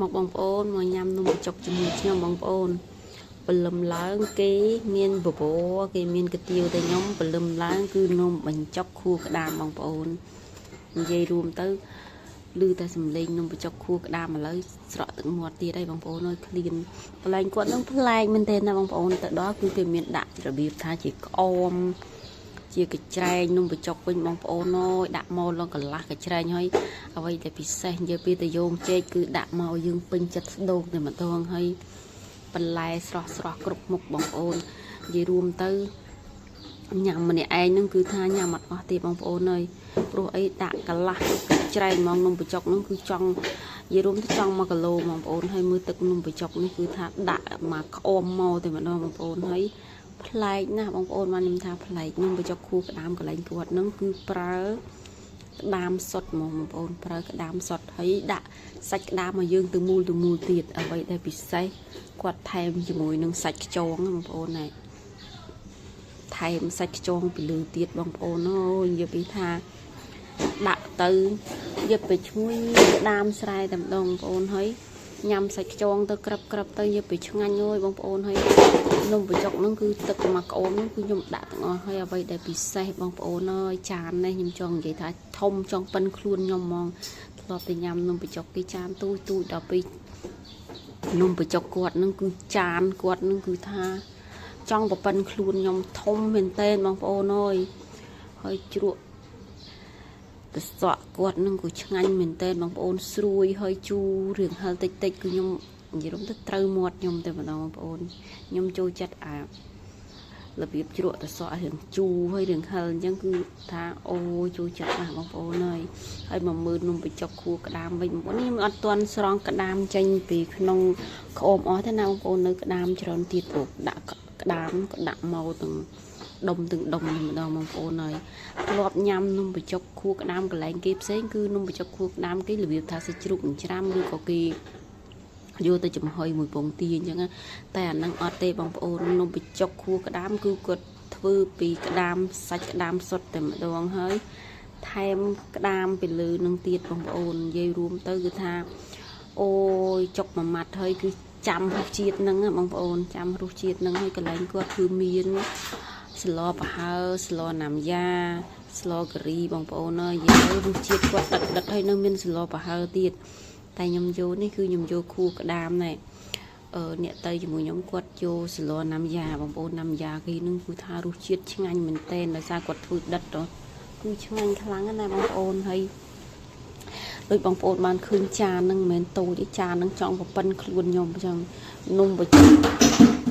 មកបងប្អូនមកញ៉ាំនំបញ្ចុកជាមួយខ្ញុំបងប្អូនព្រលឹមឡើងគេមានបបរគេមានកាទៀវតែខ្ញុំព្រលឹមឡើងគឺនំបញ្ចុកខួរក្តាមបងប្អូននិយាយរួមទៅឮតែសំឡេងនំបញ្ចុកខួរក្តាមឥឡូវស្រក់ទឹកមាត់ទៀតហើយបងប្អូនអើយឃ្លានកន្លែងគាត់នឹងប្លែកមែនទែនណាបងប្អូនទៅដល់គឺគេមានដាក់របៀបថាជាក្អមជាកញ្ច្រែងនំបញ្ចុកវិញបងប្អូនអើយដាក់មកលងកន្លះកញ្ច្រែងហើយអ្វីដែលពិសេសនិយាយពីតយងចេកគឺដាក់មកយើងពេញចិត្តស្ដោកតែម្ដងហើយបន្លែស្រស់ស្រស់គ្រប់មុខបងប្អូននិយាយរួមទៅញ៉ាំម្នាក់ឯងនឹងគឺថាញ៉ាំអត់អស់ទេបងប្អូនអើយព្រោះអីដាក់កន្លះច្រែងហ្មងនំបញ្ចុកនឹងគឺចង់និយាយរួមទៅចង់1គីឡូបងប្អូនហើយមើលទឹកនំបញ្ចុកនេះគឺថាដាក់មកក្អមមកតែម្ដងបងប្អូនហើយប្លែកណាស់បងប្អូនបានខ្ញុំថាប្លែកនំបញ្ចុកខួរក្តាមកន្លែងគាត់នឹងគឺប្រើក្តាមសុតហ្មងបងប្អូនប្រើក្តាមសុតហើយដាក់សាច់ក្តាមមកយើងទៅមូលទៅមូលទៀតអ្វីដែលពិសេសគាត់ថែមជាមួយនឹងសាច់ខ្យងបងប្អូនណែថែមសាច់ខ្យងពីលើទៀតបងប្អូនអើយនិយាយពីថាដាក់ទៅនិយាយไปឈ្ងុយក្តាមស្រែតែម្ដងបងប្អូនហើយញ៉ាំសាច់ខ្យងទៅក្រឹបក្រឹបទៅនិយាយពីឆ្ងាញ់អើយបងប្អូនហើយនំបញ្ចុកហ្នឹងគឺទឹកមកក្អូនហ្នឹងគឺខ្ញុំដាក់ទាំងអស់ហើយអ្វីដែលពិសេសបងប្អូនអើយចាននេះខ្ញុំចង់និយាយថាធំចង់ប៉ិនខ្លួនខ្ញុំហ្មងធ្លាប់តែញ៉ាំនំបញ្ចុកគេចានទូចទូចដល់ពេលនំបញ្ចុកគាត់ហ្នឹងគឺចានគាត់ហ្នឹងគឺថាចង់ប្រប៉ិនខ្លួនខ្ញុំធំមែនទែនបងប្អូនអើយហើយជ្រក់ទឹកសក់គាត់នឹងក៏ឆ្ងាញ់មែនទែនបងប្អូនស្រួយហើយជូររឿងហឹរតិចតិចគឺខ្ញុំនិយាយរួមទៅត្រូវមាត់ខ្ញុំតែម្ដងបងប្អូនខ្ញុំចូលចិត្តអារបៀបជ្រក់ទឹកសក់រឿងជូរហើយរឿងហឹរអញ្ចឹងគឺថាអូចូលចិត្តណាស់បងប្អូនហើយហើយមកមើលនំបញ្ចុកខួរក្តាមវិញបងប្អូនខ្ញុំអត់ទាន់ស្រង់ក្តាមចេញពីក្នុងក្អមអស់ទេណាបងប្អូននៅក្តាមច្រើនទៀតព្រោះដាក់ក្តាមក៏ដាក់មកទាំងដុំទាំងដុំនេះម្ដងបងប្អូនហើយធ្លាប់ញ៉ាំនំបញ្ចុកខួរក្តាមកន្លែងគេផ្សេងគឺនំបញ្ចុកខួរក្តាមគេរបៀបថាសាច់ជ្រូកចិញ្ច្រាំឬក៏គេយកទៅចំហុយមួយពងទាអញ្ចឹងតែអានឹងអត់ទេបងប្អូននំបញ្ចុកខួរក្តាមគឺគាត់ធ្វើពីក្តាមសាច់ក្តាមសុទ្ធតែម្ដងហើយថែមក្តាមពីលើនឹងទៀតបងប្អូននិយាយរួមទៅគឺថាអូយចុកមួយម៉ាត់ហើយគឺចាំរសជាតិហ្នឹងបងប្អូនចាំរសជាតិហ្នឹងហើយកន្លែងគាត់គឺមានស្លប្រហើស្លណាំយ៉ាស្លការីបងប្អូនអើយនិយាយទៅរសជាតិគាត់ដិតដិតហើយនៅមានស្លប្រហើទៀតតែខ្ញុំយកនេះគឺខ្ញុំយកខួរក្តាមណែអឺអ្នកទៅជាមួយខ្ញុំគាត់យកស្លណាំយ៉ាបងប្អូនណាំយ៉ាគេនឹងគឺថារសជាតិឆ្ងាញ់មែនទែនដោយសារគាត់ធ្វើដិតគឺឆ្ងាញ់ខ្លាំងណាស់បងប្អូនហើយដូចបងប្អូនបានឃើញចានហ្នឹងមិនមែនតូចទេចានហ្នឹងចង់ប្រប៉ិនខ្លួនខ្ញុំអញ្ចឹងនំបញ្ចុក